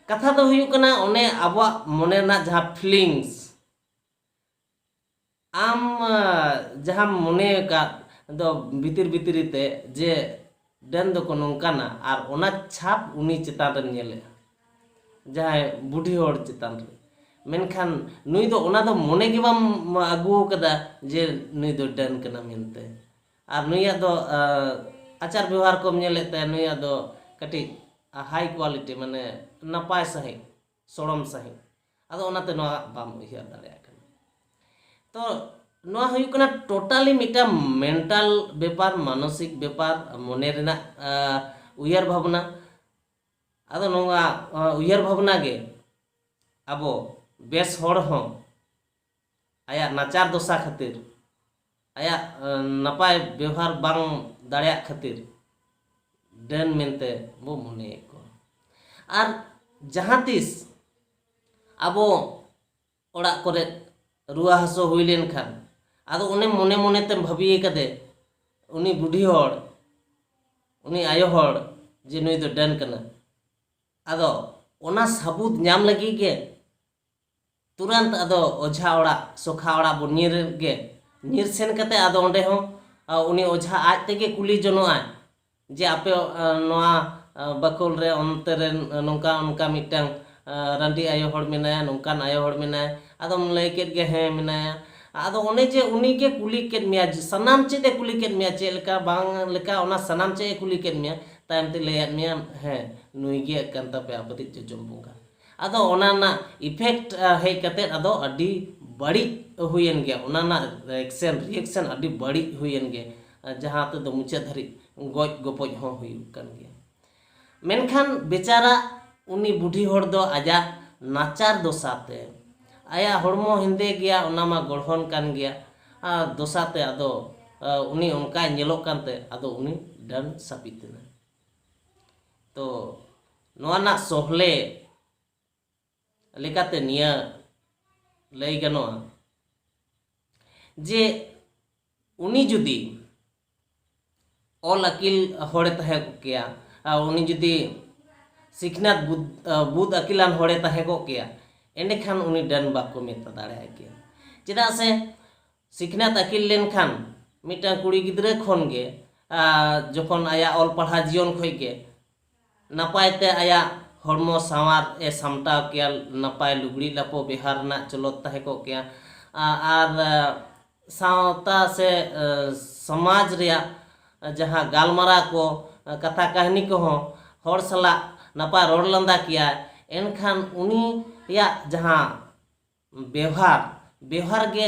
ᱠᱟᱛᱷᱟ ᱫᱚ ᱦᱩᱭᱩᱜ ᱠᱟᱱᱟ, ᱚᱱᱮ ᱟᱵᱚᱣᱟᱜ ᱢᱚᱱᱮ ᱨᱮᱱᱟᱜ ᱡᱟᱦᱟᱸ feelings, ᱟᱢ ᱡᱟᱦᱟᱸᱢ ᱢᱚᱱᱮ ᱟᱠᱟᱫ ᱫᱚ ᱵᱷᱤᱛᱤᱨ ᱵᱷᱤᱛᱤᱨ ᱛᱮ ᱡᱮ ᱰᱟᱹᱱ ᱫᱚᱠᱚ ᱱᱚᱝᱠᱟᱱᱟ, ᱟᱨ ᱚᱱᱟ ᱪᱷᱟᱯ ᱩᱱᱤ ᱪᱮᱛᱟᱱ ᱨᱮᱢ ᱧᱮᱞᱮᱜᱼᱟ, ᱡᱟᱦᱟᱸᱭ ᱵᱩᱰᱷᱤ ᱦᱚᱲ ᱪᱮᱛᱟᱱ ᱨᱮ᱾ ᱢᱮᱱᱠᱷᱟᱱ ᱱᱩᱭ ᱫᱚ ᱚᱱᱟ ᱫᱚ ᱢᱚᱱᱮ ᱜᱮ ᱵᱟᱢ ᱟᱹᱜᱩ ᱟᱠᱟᱫᱟ ᱡᱮ ᱱᱩᱭ ᱫᱚ ᱰᱟᱹᱱ ᱠᱟᱱᱟ ᱢᱮᱱᱛᱮ᱾ ᱟᱨ ᱱᱩᱭᱟᱜ ᱫᱚ ᱟᱪᱟᱨ ᱵᱮᱣᱦᱟᱨ ᱠᱚᱢ ᱧᱮᱞᱮᱫ ᱛᱟᱭᱟ, ᱱᱩᱭᱟᱜ ᱫᱚ ᱠᱟᱹᱴᱤᱡ ᱦᱟᱭ ᱠᱳᱣᱟᱞᱤᱴᱤ, ᱢᱟᱱᱮ ᱱᱟᱯᱟᱭ ᱥᱟᱺᱦᱤᱡ, ᱥᱚᱲᱚᱢ ᱥᱟᱺᱦᱤᱡ᱾ ᱟᱫᱚ ᱚᱱᱟᱛᱮ ᱱᱚᱣᱟ ᱵᱟᱢ ᱩᱭᱦᱟᱹᱨ ᱫᱟᱲᱮᱭᱟᱜ ᱠᱟᱱᱟ᱾ ᱛᱚ ᱱᱚᱣᱟ ᱦᱩᱭᱩᱜ ᱠᱟᱱᱟ ᱴᱳᱴᱟᱞᱤ ᱢᱤᱫᱴᱟᱝ ᱢᱮᱱᱴᱟᱞ ᱵᱮᱯᱟᱨ, ᱢᱟᱱᱚᱥᱤᱠ ᱵᱮᱯᱟᱨ, ᱢᱚᱱᱮ ᱨᱮᱱᱟᱜ ᱩᱭᱦᱟᱹᱨ ᱵᱷᱟᱵᱽᱱᱟ᱾ ᱟᱫᱚ ᱱᱚᱣᱟ ᱩᱭᱦᱟᱹᱨ ᱵᱷᱟᱵᱽᱱᱟ ᱜᱮ ᱟᱵᱚ ᱵᱮᱥ ᱦᱚᱲ ᱦᱚᱸ ᱟᱭᱟᱜ ᱱᱟᱪᱟᱨ ᱫᱚᱥᱟ ᱠᱷᱟᱹᱛᱤᱨ, ᱟᱭᱟᱜ ᱱᱟᱯᱟᱭ ᱵᱮᱣᱦᱟᱨ ᱵᱟᱝ ᱫᱟᱲᱮᱭᱟᱜ ᱠᱷᱟᱹᱛᱤᱨ ᱰᱟᱹᱱ ᱢᱮᱱᱛᱮ ᱵᱚ ᱢᱚᱱᱮᱭᱮᱫ ᱠᱚᱣᱟ᱾ ᱟᱨ ᱡᱟᱦᱟᱸ ᱛᱤᱥ ᱟᱵᱚ ᱚᱲᱟᱜ ᱠᱚᱨᱮ ᱨᱩᱣᱟᱹ ᱦᱟᱹᱥᱩ ᱦᱩᱭ ᱞᱮᱱᱠᱷᱟᱱ, ᱟᱫᱚ ᱚᱱᱮ ᱢᱚᱱᱮ ᱢᱚᱱᱮ ᱛᱮᱢ ᱵᱷᱟᱹᱵᱤᱭᱮ ᱠᱟᱫᱮ, ᱩᱱᱤ ᱵᱩᱰᱷᱤ ᱦᱚᱲ, ᱩᱱᱤ ᱟᱭᱳ ᱦᱚᱲ, ᱡᱮ ᱱᱩᱭ ᱫᱚ ᱰᱟᱹᱱ ᱠᱟᱱᱟ᱾ ᱟᱫᱚ ᱚᱱᱟ ᱥᱟᱹᱵᱩᱫ ᱧᱟᱢ ᱞᱟᱹᱜᱤᱫ ᱜᱮ ᱛᱩᱨᱟᱱᱛ ᱟᱫᱚ ᱚᱡᱷᱟ ᱚᱲᱟᱜ, ᱥᱚᱠᱷᱟ ᱚᱲᱟᱜ ᱵᱚᱱ ᱧᱤᱨ ᱜᱮ᱾ ᱧᱤᱨ ᱥᱮᱱ ᱠᱟᱛᱮ ᱟᱫᱚ ᱚᱸᱰᱮ ᱦᱚᱸ ᱩᱱᱤ ᱚᱡᱷᱟ ᱟᱡ ᱛᱮᱜᱮ ᱠᱩᱞᱤ ᱡᱚᱱᱚᱜᱼᱟᱭ ᱡᱮ ᱟᱯᱮ ᱱᱚᱣᱟ ᱵᱟᱠᱷᱳᱞ ᱨᱮ ᱚᱱᱛᱮ ᱨᱮ ᱱᱚᱝᱠᱟ ᱚᱱᱠᱟ ᱢᱤᱫᱴᱟᱝ ᱨᱟᱺᱰᱤ ᱟᱭᱳ ᱦᱚᱲ ᱢᱮᱱᱟᱭᱟ, ᱱᱚᱝᱠᱟᱱ ᱟᱭᱳ ᱦᱚᱲ ᱢᱮᱱᱟᱭᱟ᱾ ᱟᱫᱚᱢ ᱞᱟᱹᱭ ᱠᱮᱫ ᱜᱮ ᱦᱮᱸ ᱢᱮᱱᱟᱭᱟ᱾ ᱟᱫᱚ ᱚᱱᱮ ᱡᱮ ᱩᱱᱤ ᱜᱮ ᱠᱩᱞᱤ ᱠᱮᱫ ᱢᱮᱭᱟ, ᱥᱟᱱᱟᱢ ᱪᱮᱫ ᱮ ᱠᱩᱞᱤ ᱠᱮᱫ ᱢᱮᱭᱟ, ᱪᱮᱫ ᱞᱮᱠᱟ ᱵᱟᱝ ᱞᱮᱠᱟ, ᱚᱱᱟ ᱥᱟᱱᱟᱢ ᱪᱮᱫ ᱮ ᱠᱩᱞᱤ ᱠᱮᱫ ᱢᱮᱭᱟ, ᱛᱟᱭᱚᱢ ᱛᱮ ᱞᱟᱹᱭᱟᱫ ᱢᱮᱭᱟ ᱦᱮᱸ ᱱᱩᱭ ᱜᱮ ᱠᱟᱱ ᱛᱟᱯᱮᱭᱟ ᱟᱯᱮ ᱫᱚ ᱡᱚᱡᱚᱢ ᱵᱚᱸᱜᱟ᱾ ᱟᱫᱚ ᱚᱱᱟ ᱨᱮᱱᱟᱜ ᱤᱯᱷᱮᱠᱴ ᱦᱮᱡ ᱠᱟᱛᱮ ᱟᱫᱚ ᱟᱹᱰᱤ ᱵᱟᱹᱲᱤᱡ ᱦᱩᱭᱮᱱ ᱜᱮᱭᱟ, ᱚᱱᱟ ᱨᱮᱱᱟᱜ ᱮᱠᱥᱮᱱ ᱨᱤᱭᱮᱠᱥᱮᱱ ᱟᱹᱰᱤ ᱵᱟᱹᱲᱤᱡ ᱦᱩᱭᱮᱱ ᱜᱮᱭᱟ, ᱡᱟᱦᱟᱸ ᱛᱮᱫᱚ ᱢᱩᱪᱟᱹᱫ ᱫᱷᱟᱹᱨᱤᱡ ᱜᱚᱡ ᱜᱚᱯᱚᱡ ᱦᱚᱸ ᱦᱩᱭᱩᱜ ᱠᱟᱱ ᱜᱮᱭᱟ᱾ ᱢᱮᱱᱠᱷᱟᱱ ᱵᱮᱪᱟᱨᱟ ᱩᱱᱤ ᱵᱩᱰᱷᱤ ᱦᱚᱲ ᱫᱚ ᱟᱡᱟᱜ ᱱᱟᱪᱟᱨ ᱫᱚᱥᱟ ᱛᱮ, ᱟᱭᱟᱜ ᱦᱚᱲᱢᱚ ᱦᱮᱸᱫᱮ ᱜᱮᱭᱟ, ᱚᱱᱟ ᱢᱟ ᱜᱚᱲᱦᱚᱱ ᱠᱟᱱ ᱜᱮᱭᱟ, ᱟᱨ ᱫᱚᱥᱟ ᱛᱮ ᱟᱫᱚ ᱩᱱᱤ ᱚᱱᱠᱟᱭ ᱧᱮᱞᱚᱜ ᱠᱟᱱᱛᱮ ᱟᱫᱚ ᱩᱱᱤ ᱰᱟᱹᱱ ᱥᱟᱹᱯᱤᱛ ᱮᱱᱟ᱾ ᱛᱚ ᱱᱚᱣᱟ ᱨᱮᱱᱟᱜ ᱥᱚᱦᱞᱮ ᱞᱮᱠᱟᱛᱮ ᱱᱤᱭᱟᱹ ᱞᱟᱹᱭ ᱜᱟᱱᱚᱜᱼᱟ ᱡᱮ ᱩᱱᱤ ᱡᱩᱫᱤ ᱚᱞ ᱟᱹᱠᱤᱞ ᱦᱚᱲᱮ ᱛᱟᱦᱮᱸ ᱠᱚᱜ ᱠᱮᱭᱟ, ᱟᱨ ᱩᱱᱤ ᱡᱩᱫᱤ ᱥᱤᱠᱷᱱᱟᱹᱛ ᱵᱩᱫ-, ᱵᱩᱫ ᱟᱹᱠᱤᱞᱟᱱ ᱦᱚᱲᱮ ᱛᱟᱦᱮᱸ ᱠᱚᱜ ᱠᱮᱭᱟ, ᱮᱸᱰᱮᱠᱷᱟᱱ ᱩᱱᱤ ᱰᱟᱹᱱ ᱵᱟᱠᱚ ᱢᱮᱛᱟ ᱫᱟᱲᱮᱭᱟᱭ ᱠᱮᱭᱟ᱾ ᱪᱮᱫᱟᱜ ᱥᱮ ᱥᱤᱠᱷᱱᱟᱹᱛ ᱟᱹᱠᱤᱞ ᱞᱮᱱᱠᱷᱟᱱ ᱢᱤᱫᱴᱟᱝ ᱠᱩᱲᱤ ᱜᱤᱫᱽᱨᱟᱹ ᱠᱷᱚᱱ ᱜᱮ ᱡᱚᱠᱷᱚᱱ ᱟᱭᱟᱜ ᱚᱞ ᱯᱟᱲᱦᱟᱣ ᱡᱤᱭᱚᱱ ᱠᱷᱚᱱ ᱜᱮ ᱱᱟᱯᱟᱭ ᱛᱮ ᱟᱭᱟᱜ ᱦᱚᱲᱢᱚ ᱥᱟᱶᱟᱨ ᱮ ᱥᱟᱢᱴᱟᱣ ᱠᱮᱭᱟ, ᱱᱟᱯᱟᱭ ᱞᱩᱜᱽᱲᱤ ᱞᱟᱯᱚ ᱵᱮᱣᱦᱟᱨ ᱨᱮᱱᱟᱜ ᱪᱚᱞᱚᱛ ᱛᱟᱦᱮᱸ ᱠᱚᱜ ᱠᱮᱭᱟ᱾ ᱟᱨ ᱥᱟᱶᱛᱟ ᱥᱮ ᱥᱚᱢᱟᱡᱽ ᱨᱮᱭᱟᱜ ᱡᱟᱦᱟᱸ ᱜᱟᱞᱢᱟᱨᱟᱣ ᱠᱚ, ᱠᱟᱛᱷᱟ ᱠᱟᱹᱦᱱᱤ ᱠᱚᱦᱚᱸ ᱦᱚᱲ ᱥᱟᱞᱟᱜ ᱱᱟᱯᱟᱭ ᱨᱚᱲ ᱞᱟᱸᱫᱟ ᱠᱮᱭᱟᱭ, ᱮᱱᱠᱷᱟᱱ ᱩᱱᱤᱭᱟᱜ ᱡᱟᱦᱟᱸ ᱵᱮᱣᱦᱟᱨ ᱵᱮᱣᱦᱟᱨ ᱜᱮ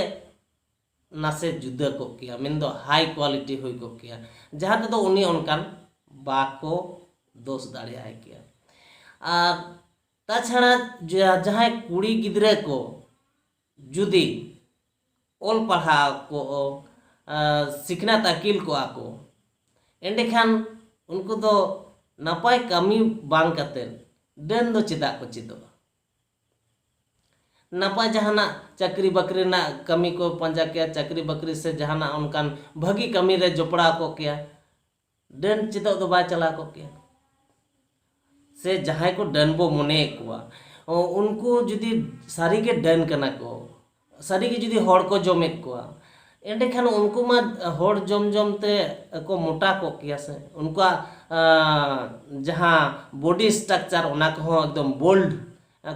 ᱱᱟᱥᱮ ᱡᱩᱫᱟᱹ ᱠᱚᱜ ᱠᱮᱭᱟ, ᱢᱮᱱᱫᱚ ᱦᱟᱭ ᱠᱳᱣᱟᱞᱤᱴᱤ ᱦᱩᱭ ᱠᱚᱜ ᱠᱮᱭᱟ, ᱡᱟᱦᱟᱸ ᱛᱮᱫᱚ ᱩᱱᱤ ᱚᱱᱠᱟᱱ ᱵᱟᱠᱚ ᱫᱳᱥ ᱫᱟᱲᱮᱭᱟᱭ ᱠᱮᱭᱟ᱾ ᱟᱨ ᱛᱟᱪᱷᱟᱲᱟ ᱡᱟᱦᱟᱸᱭ ᱠᱩᱲᱤ ᱜᱤᱫᱽᱨᱟᱹ ᱠᱚ ᱡᱩᱫᱤ ᱚᱞ ᱯᱟᱲᱦᱟᱣ ᱠᱚ, ᱥᱤᱠᱷᱱᱟᱹᱛ ᱟᱹᱠᱤᱞ ᱠᱚᱜᱼᱟ ᱠᱚ, ᱮᱸᱰᱮᱠᱷᱟᱱ ᱩᱱᱠᱩ ᱫᱚ ᱱᱟᱯᱟᱭ ᱠᱟᱹᱢᱤ ᱵᱟᱝ ᱠᱟᱛᱮ ᱰᱟᱹᱱ ᱫᱚ ᱪᱮᱫᱟᱜ ᱠᱚ ᱪᱮᱫᱚᱜᱼᱟ? ᱱᱟᱯᱟᱭ ᱡᱟᱦᱟᱱᱟᱜ ᱪᱟᱹᱠᱨᱤ ᱵᱟᱹᱠᱨᱤ ᱨᱮᱱᱟᱜ ᱠᱟᱹᱢᱤ ᱠᱚ ᱯᱟᱸᱡᱟ ᱠᱮᱭᱟ, ᱪᱟᱹᱠᱨᱤ ᱵᱟᱹᱠᱨᱤ ᱥᱮ ᱡᱟᱦᱟᱱᱟᱜ ᱚᱱᱠᱟᱱ ᱵᱷᱟᱹᱜᱤ ᱠᱟᱹᱢᱤ ᱨᱮ ᱡᱚᱯᱲᱟᱣ ᱠᱚᱜ ᱠᱮᱭᱟ, ᱰᱟᱹᱱ ᱪᱮᱫᱚᱜ ᱫᱚ ᱵᱟᱭ ᱪᱟᱞᱟᱣ ᱠᱚᱜ ᱠᱮᱭᱟ᱾ ᱥᱮ ᱡᱟᱦᱟᱸᱭ ᱠᱚ ᱰᱟᱹᱱ ᱵᱚ ᱢᱚᱱᱮᱭᱮᱫ ᱠᱚᱣᱟ, ᱩᱱᱠᱩ ᱡᱩᱫᱤ ᱥᱟᱹᱨᱤᱜᱮ ᱰᱟᱹᱱ ᱠᱟᱱᱟ ᱠᱚ, ᱥᱟᱹᱨᱤᱜᱮ ᱡᱩᱫᱤ ᱦᱚᱲ ᱠᱚ ᱡᱚᱢᱮᱫ ᱠᱚᱣᱟ, ᱮᱸᱰᱮᱠᱷᱟᱱ ᱩᱱᱠᱩ ᱢᱟ ᱦᱚᱲ ᱡᱚᱢ ᱡᱚᱢ ᱛᱮ ᱠᱚ ᱢᱚᱴᱟ ᱠᱚᱜ ᱠᱮᱭᱟ ᱥᱮ᱾ ᱩᱱᱠᱩᱣᱟᱜ ᱡᱟᱦᱟᱸ ᱵᱚᱰᱤ ᱥᱴᱨᱟᱠᱪᱟᱨ, ᱚᱱᱟ ᱠᱚᱦᱚᱸ ᱮᱠᱫᱚᱢ ᱵᱳᱞᱰ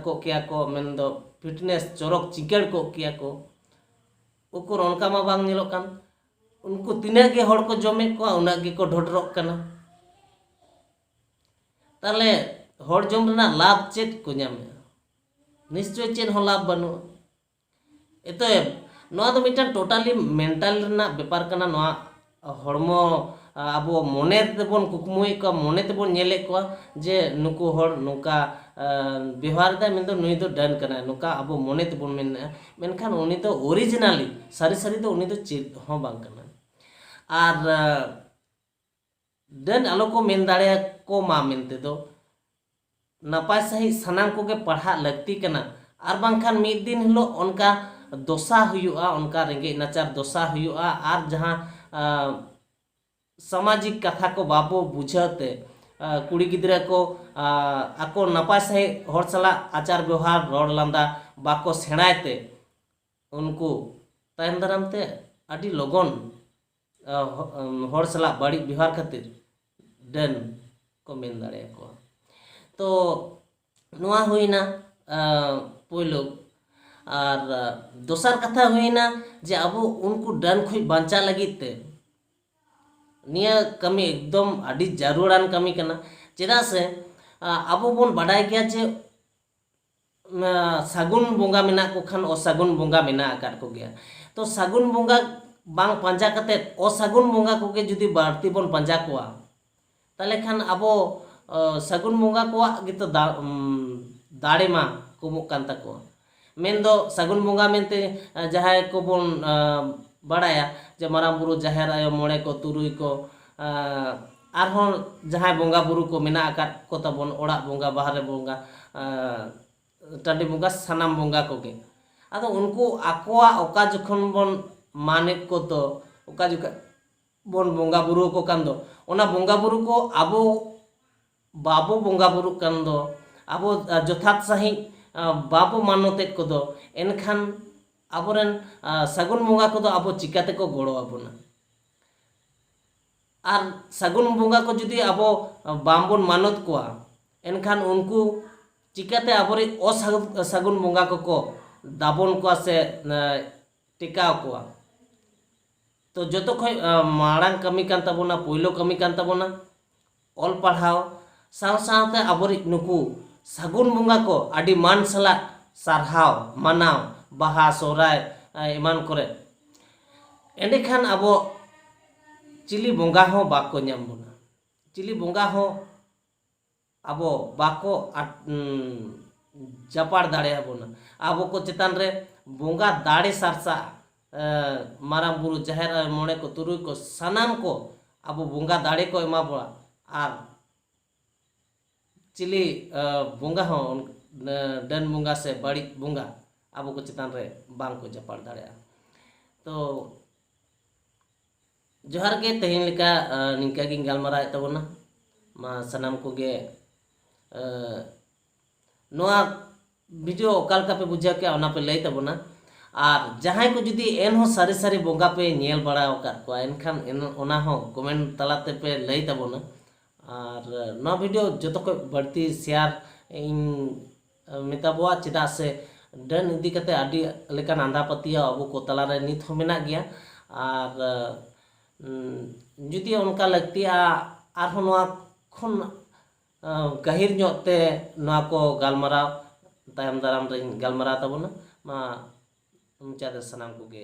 ᱠᱚᱜ ᱠᱮᱭᱟ ᱠᱚ, ᱢᱮᱱᱫᱚ ᱯᱷᱤᱴᱱᱮᱥ ᱪᱚᱨᱚᱠ ᱪᱤᱠᱟᱹᱲ ᱠᱚᱜ ᱠᱮᱭᱟ ᱠᱚ᱾ ᱩᱠᱩᱨ ᱚᱱᱠᱟ ᱢᱟ ᱵᱟᱝ ᱧᱮᱞᱚᱜ ᱠᱟᱱ᱾ ᱩᱱᱠᱩ ᱛᱤᱱᱟᱹᱜ ᱜᱮ ᱦᱚᱲ ᱠᱚ ᱡᱚᱢᱮᱫ ᱠᱚᱣᱟ, ᱩᱱᱟᱹᱜ ᱜᱮᱠᱚ ᱰᱷᱚᱰᱨᱚᱜ ᱠᱟᱱᱟ᱾ ᱛᱟᱦᱚᱞᱮ ᱦᱚᱲ ᱡᱚᱢ ᱨᱮᱱᱟᱜ ᱞᱟᱵᱷ ᱪᱮᱫ ᱠᱚ ᱧᱟᱢᱮᱫᱼᱟ? ᱱᱤᱥᱪᱚᱭ ᱪᱮᱫ ᱦᱚᱸ ᱞᱟᱵᱷ ᱵᱟᱹᱱᱩᱜᱼᱟ᱾ ᱮᱛᱚᱭᱮᱵ, ᱱᱚᱣᱟ ᱫᱚ ᱢᱤᱫᱴᱟᱝ ᱴᱳᱴᱟᱞᱤ ᱢᱮᱱᱴᱟᱞ ᱨᱮᱱᱟᱜ ᱵᱮᱯᱟᱨ ᱠᱟᱱᱟ᱾ ᱱᱚᱣᱟ ᱦᱚᱲᱢᱚ, ᱟᱵᱚ ᱢᱚᱱᱮ ᱛᱮᱵᱚᱱ ᱠᱩᱠᱢᱩᱭᱮᱫ ᱠᱚᱣᱟ, ᱢᱚᱱᱮ ᱛᱮᱵᱚᱱ ᱧᱮᱞᱮᱫ ᱠᱚᱣᱟ ᱡᱮ ᱱᱩᱠᱩ ᱦᱚᱲ ᱱᱚᱝᱠᱟ ᱵᱮᱣᱦᱟᱨ ᱮᱫᱟᱭ, ᱢᱮᱱᱫᱚ ᱱᱩᱭ ᱫᱚ ᱰᱟᱹᱱ ᱠᱟᱱᱟᱭ, ᱱᱚᱝᱠᱟ ᱟᱵᱚ ᱢᱚᱱᱮ ᱛᱮᱵᱚᱱ ᱢᱮᱱᱮᱫᱼᱟ᱾ ᱢᱮᱱᱠᱷᱟᱱ ᱩᱱᱤ ᱫᱚ ᱚᱨᱤᱡᱤᱱᱟᱞᱤ, ᱥᱟᱹᱨᱤ ᱥᱟᱹᱨᱤ ᱫᱚ ᱩᱱᱤ ᱫᱚ ᱪᱮᱫ ᱦᱚᱸ ᱵᱟᱝ ᱠᱟᱱᱟᱭ᱾ ᱟᱨ ᱰᱟᱹᱱ ᱟᱞᱚ ᱠᱚ ᱢᱮᱱ ᱫᱟᱲᱮᱭᱟᱠᱚ ᱢᱟ ᱢᱮᱱᱛᱮ ᱫᱚ ᱱᱟᱯᱟᱭ ᱥᱟᱺᱦᱤᱡ ᱥᱟᱱᱟᱢ ᱠᱚᱜᱮ ᱯᱟᱲᱦᱟᱜ ᱞᱟᱹᱠᱛᱤ ᱠᱟᱱᱟ᱾ ᱟᱨ ᱵᱟᱝᱠᱷᱟᱱ ᱢᱤᱫ ᱫᱤᱱ ᱦᱤᱞᱳᱜ ᱚᱱᱠᱟ ᱫᱚᱥᱟ ᱦᱩᱭᱩᱜᱼᱟ, ᱚᱱᱠᱟ ᱨᱮᱸᱜᱮᱡ ᱱᱟᱪᱟᱨ ᱫᱚᱥᱟ ᱦᱩᱭᱩᱜᱼᱟ᱾ ᱟᱨ ᱡᱟᱦᱟᱸ ᱥᱟᱢᱟᱡᱤᱠ ᱠᱟᱛᱷᱟ ᱠᱚ ᱵᱟᱵᱚ ᱵᱩᱡᱷᱟᱹᱣ ᱛᱮ, ᱠᱩᱲᱤ ᱜᱤᱫᱽᱨᱟᱹ ᱠᱚ ᱟᱠᱚ ᱱᱟᱯᱟᱭ ᱥᱟᱺᱦᱤᱡ ᱦᱚᱲ ᱥᱟᱞᱟᱜ ᱟᱪᱟᱨ ᱵᱮᱣᱦᱟᱨ, ᱨᱚᱲ ᱞᱟᱸᱫᱟ ᱵᱟᱠᱚ ᱥᱮᱬᱟᱭ ᱛᱮ ᱩᱱᱠᱩ ᱛᱟᱭᱚᱢ ᱫᱟᱨᱟᱢ ᱛᱮ ᱟᱹᱰᱤ ᱞᱚᱜᱚᱱ ᱦᱚᱲ ᱥᱟᱞᱟᱜ ᱵᱟᱹᱲᱤᱡ ᱵᱮᱣᱦᱟᱨ ᱠᱷᱟᱹᱛᱤᱨ ᱰᱟᱹᱱ ᱠᱚ ᱢᱮᱱ ᱫᱟᱲᱮᱭᱟᱠᱚᱣᱟ᱾ ᱛᱚ ᱱᱚᱣᱟ ᱦᱩᱭᱱᱟ ᱯᱳᱭᱞᱳ᱾ ᱟᱨ ᱫᱚᱥᱟᱨ ᱠᱟᱛᱷᱟ ᱦᱩᱭᱱᱟ ᱡᱮ ᱟᱵᱚ ᱩᱱᱠᱩ ᱰᱟᱹᱱ ᱠᱷᱚᱱ ᱵᱟᱧᱪᱟᱜ ᱞᱟᱹᱜᱤᱫ ᱛᱮ ᱱᱤᱭᱟᱹ ᱠᱟᱹᱢᱤ ᱮᱠᱫᱚᱢ ᱟᱹᱰᱤ ᱡᱟᱹᱨᱩᱲᱟᱱ ᱠᱟᱹᱢᱤ ᱠᱟᱱᱟ᱾ ᱪᱮᱫᱟᱜ ᱥᱮ ᱟᱵᱚ ᱵᱚᱱ ᱵᱟᱰᱟᱭ ᱜᱮᱭᱟ ᱡᱮ ᱥᱟᱹᱜᱩᱱ ᱵᱚᱸᱜᱟ ᱢᱮᱱᱟᱜ ᱠᱚ ᱠᱷᱟᱱ ᱚᱥᱟᱹᱜᱩᱱ ᱵᱚᱸᱜᱟ ᱢᱮᱱᱟᱜ ᱟᱠᱟᱫ ᱠᱚᱜᱮᱭᱟ᱾ ᱛᱚ ᱥᱟᱹᱜᱩᱱ ᱵᱚᱸᱜᱟ ᱵᱟᱝ ᱯᱟᱸᱡᱟ ᱠᱟᱛᱮᱫ ᱚᱥᱟᱹᱜᱩᱱ ᱵᱚᱸᱜᱟ ᱠᱚᱜᱮ ᱡᱩᱫᱤ ᱵᱟᱹᱲᱛᱤ ᱵᱚᱱ ᱯᱟᱸᱡᱟ ᱠᱚᱣᱟ, ᱛᱟᱦᱚᱞᱮ ᱠᱷᱟᱱ ᱟᱵᱚ ᱥᱟᱹᱜᱩᱱ ᱵᱚᱸᱜᱟ ᱠᱚᱣᱟᱜ ᱜᱮᱛᱚ ᱫᱟᱲᱮ ᱢᱟ ᱠᱚᱢᱚᱜ ᱠᱟᱱ ᱛᱟᱠᱚᱣᱟ᱾ ᱢᱮᱱᱫᱚ ᱥᱟᱹᱜᱩᱱ ᱵᱚᱸᱜᱟ ᱢᱮᱱᱛᱮ ᱡᱟᱦᱟᱸᱭ ᱠᱚᱵᱚᱱ ᱵᱟᱲᱟᱭᱟ ᱡᱮ ᱢᱟᱨᱟᱝ ᱵᱩᱨᱩ, ᱡᱟᱦᱮᱨ ᱟᱭᱳ, ᱢᱚᱬᱮ ᱠᱚ, ᱛᱩᱨᱩᱭ ᱠᱚ, ᱟᱨᱦᱚᱸ ᱡᱟᱦᱟᱸᱭ ᱵᱚᱸᱜᱟ ᱵᱩᱨᱩ ᱠᱚ ᱢᱮᱱᱟᱜ ᱟᱠᱟᱫ ᱠᱚ ᱛᱟᱵᱚᱱ, ᱚᱲᱟᱜ ᱵᱚᱸᱜᱟ, ᱵᱟᱦᱨᱮ ᱵᱚᱸᱜᱟ, ᱴᱟᱺᱰᱤ ᱵᱚᱸᱜᱟ, ᱥᱟᱱᱟᱢ ᱵᱚᱸᱜᱟ ᱠᱚᱜᱮ᱾ ᱟᱫᱚ ᱩᱱᱠᱩ ᱟᱠᱚᱣᱟᱜ ᱚᱠᱟ ᱡᱚᱠᱷᱚᱱ ᱵᱚᱱ ᱢᱟᱱᱮᱫ ᱠᱚ ᱫᱚ, ᱚᱠᱟ ᱡᱚᱠᱷᱚᱱ ᱵᱚᱱ ᱵᱚᱸᱜᱟ ᱵᱩᱨᱩ ᱟᱠᱚ ᱠᱟᱱ ᱫᱚ, ᱚᱱᱟ ᱵᱚᱸᱜᱟ ᱵᱩᱨᱩ ᱠᱚ ᱟᱵᱚ ᱵᱟᱵᱚ ᱵᱚᱸᱜᱟ ᱵᱩᱨᱩᱜ ᱠᱟᱱ ᱫᱚ, ᱟᱵᱚ ᱡᱚᱛᱷᱟᱛ ᱥᱟᱺᱦᱤᱡ ᱵᱟᱵᱚ ᱢᱟᱱᱚᱛᱮᱫ ᱠᱚᱫᱚ, ᱮᱱᱠᱷᱟᱱ ᱟᱵᱚᱨᱮᱱ ᱥᱟᱹᱜᱩᱱ ᱵᱚᱸᱜᱟ ᱠᱚᱫᱚ ᱟᱵᱚ ᱪᱤᱠᱟᱹ ᱛᱮᱠᱚ ᱜᱚᱲᱚ ᱟᱵᱚᱱᱟ? ᱟᱨ ᱥᱟᱹᱜᱩᱱ ᱵᱚᱸᱜᱟ ᱠᱚ ᱡᱩᱫᱤ ᱟᱵᱚ ᱵᱟᱝᱵᱚᱱ ᱢᱟᱱᱚᱛ ᱠᱚᱣᱟ, ᱮᱱᱠᱷᱟᱱ ᱩᱱᱠᱩ ᱪᱤᱠᱟᱹᱛᱮ ᱟᱵᱚᱨᱮᱱ ᱚᱥᱟᱹᱜᱩᱱ ᱵᱚᱸᱜᱟ ᱠᱚᱠᱚ ᱫᱟᱵᱚᱱ ᱠᱚᱣᱟ ᱥᱮ ᱴᱮᱠᱟᱣ ᱠᱚᱣᱟ? ᱛᱚ ᱡᱚᱛᱚ ᱠᱷᱚᱱ ᱢᱟᱲᱟᱝ ᱠᱟᱹᱢᱤ ᱠᱟᱱ ᱛᱟᱵᱚᱱᱟ, ᱯᱳᱭᱞᱳ ᱠᱟᱹᱢᱤ ᱠᱟᱱ ᱛᱟᱵᱚᱱᱟ ᱚᱞ ᱯᱟᱲᱦᱟᱣ, ᱥᱟᱶ ᱥᱟᱶᱛᱮ ᱟᱵᱚᱨᱤᱡ ᱱᱩᱠᱩ ᱥᱟᱹᱜᱩᱱ ᱵᱚᱸᱜᱟ ᱠᱚ ᱟᱹᱰᱤ ᱢᱟᱱ ᱥᱟᱞᱟᱜ ᱥᱟᱨᱦᱟᱣ, ᱢᱟᱱᱟᱣ, ᱵᱟᱦᱟ, ᱥᱚᱦᱨᱟᱭ ᱮᱢᱟᱱ ᱠᱚᱨᱮ᱾ ᱮᱸᱰᱮᱠᱷᱟᱱ ᱟᱵᱚ ᱪᱤᱞᱤ ᱵᱚᱸᱜᱟ ᱦᱚᱸ ᱵᱟᱠᱚ ᱧᱟᱢ ᱵᱚᱱᱟ, ᱪᱤᱞᱤ ᱵᱚᱸᱜᱟ ᱦᱚᱸ ᱟᱵᱚ ᱵᱟᱠᱚ ᱡᱟᱯᱟᱲ ᱫᱟᱲᱮᱭᱟᱵᱚᱱᱟ᱾ ᱟᱵᱚ ᱠᱚ ᱪᱮᱛᱟᱱ ᱨᱮ ᱵᱚᱸᱜᱟ ᱫᱟᱲᱮ ᱥᱟᱨᱥᱟᱜᱼᱟ᱾ ᱢᱟᱨᱟᱝ ᱵᱩᱨᱩ, ᱡᱟᱦᱮᱨ ᱟᱭᱳ, ᱢᱚᱬᱮ ᱠᱚ, ᱛᱩᱨᱩᱭ ᱠᱚ, ᱥᱟᱱᱟᱢ ᱠᱚ ᱟᱵᱚ ᱵᱚᱸᱜᱟ ᱫᱟᱲᱮ ᱠᱚ ᱮᱢᱟ ᱵᱚᱱᱟ᱾ ᱟᱨ ᱪᱤᱞᱤ ᱵᱚᱸᱜᱟ ᱦᱚᱸ, ᱰᱟᱹᱱ ᱵᱚᱸᱜᱟ ᱥᱮ ᱵᱟᱹᱲᱤᱡ ᱵᱚᱸᱜᱟ ᱟᱵᱚ ᱠᱚ ᱪᱮᱛᱟᱱ ᱨᱮ ᱵᱟᱝ ᱠᱚ ᱡᱟᱯᱟᱲ ᱫᱟᱲᱮᱭᱟᱜᱼᱟ᱾ ᱛᱚ ᱡᱚᱦᱟᱨ ᱜᱮ, ᱛᱮᱦᱮᱧ ᱞᱮᱠᱟ ᱱᱤᱝᱠᱟ ᱜᱤᱧ ᱜᱟᱞᱢᱟᱨᱟᱣᱮᱫ ᱛᱟᱵᱚᱱᱟ᱾ ᱢᱟ ᱥᱟᱱᱟᱢ ᱠᱚᱜᱮ ᱱᱚᱣᱟ ᱵᱷᱤᱰᱤᱭᱳ ᱚᱠᱟ ᱞᱮᱠᱟ ᱯᱮ ᱵᱩᱡᱷᱟᱹᱣ ᱠᱮᱜᱼᱟ, ᱚᱱᱟ ᱯᱮ ᱞᱟᱹᱭ ᱛᱟᱵᱚᱱᱟ᱾ ᱟᱨ ᱡᱟᱦᱟᱸᱭ ᱠᱚ ᱡᱩᱫᱤ ᱮᱱᱦᱚᱸ ᱥᱟᱹᱨᱤ ᱥᱟᱹᱨᱤ ᱵᱚᱸᱜᱟ ᱯᱮ ᱧᱮᱞ ᱵᱟᱲᱟ ᱟᱠᱟᱫ ᱠᱚᱣᱟ, ᱮᱱᱠᱷᱟᱱ ᱮᱱ-, ᱚᱱᱟ ᱦᱚᱸ ᱠᱚᱢᱮᱱᱴ ᱛᱟᱞᱟᱛᱮ ᱯᱮ ᱞᱟᱹᱭ ᱛᱟᱵᱚᱱᱟ᱾ ᱟᱨ ᱱᱚᱣᱟ ᱵᱷᱤᱰᱤᱭᱳ ᱡᱚᱛᱚ ᱠᱷᱚᱱ ᱵᱟᱹᱲᱛᱤ ᱥᱮᱭᱟᱨ ᱤᱧ ᱢᱮᱛᱟ ᱵᱚᱣᱟ, ᱪᱮᱫᱟᱜ ᱥᱮ ᱰᱟᱹᱱ ᱤᱫᱤ ᱠᱟᱛᱮ ᱟᱹᱰᱤ ᱞᱮᱠᱟᱱ ᱟᱸᱫᱷᱟ ᱯᱟᱹᱛᱭᱟᱹᱣ ᱟᱵᱚ ᱠᱚ ᱛᱟᱞᱟᱨᱮ ᱱᱤᱛ ᱦᱚᱸ ᱢᱮᱱᱟᱜ ᱜᱮᱭᱟ᱾ ᱟᱨ, ᱩᱸ, ᱡᱩᱫᱤ ᱚᱱᱠᱟ ᱞᱟᱹᱠᱛᱤᱜᱼᱟ, ᱟᱨᱦᱚᱸ ᱱᱚᱣᱟ ᱠᱷᱚᱱ, ᱟᱸ, ᱜᱟᱹᱦᱤᱨ ᱧᱚᱜ ᱛᱮ ᱱᱚᱣᱟ ᱠᱚ ᱜᱟᱞᱢᱟᱨᱟᱣ ᱛᱟᱭᱚᱢ ᱫᱟᱨᱟᱢ ᱨᱮᱧ ᱜᱟᱞᱢᱟᱨᱟᱣ ᱛᱟᱵᱚᱱᱟ᱾ ᱢᱟ ᱢᱩᱪᱟᱹᱫ ᱨᱮ ᱥᱟᱱᱟᱢ ᱠᱚᱜᱮ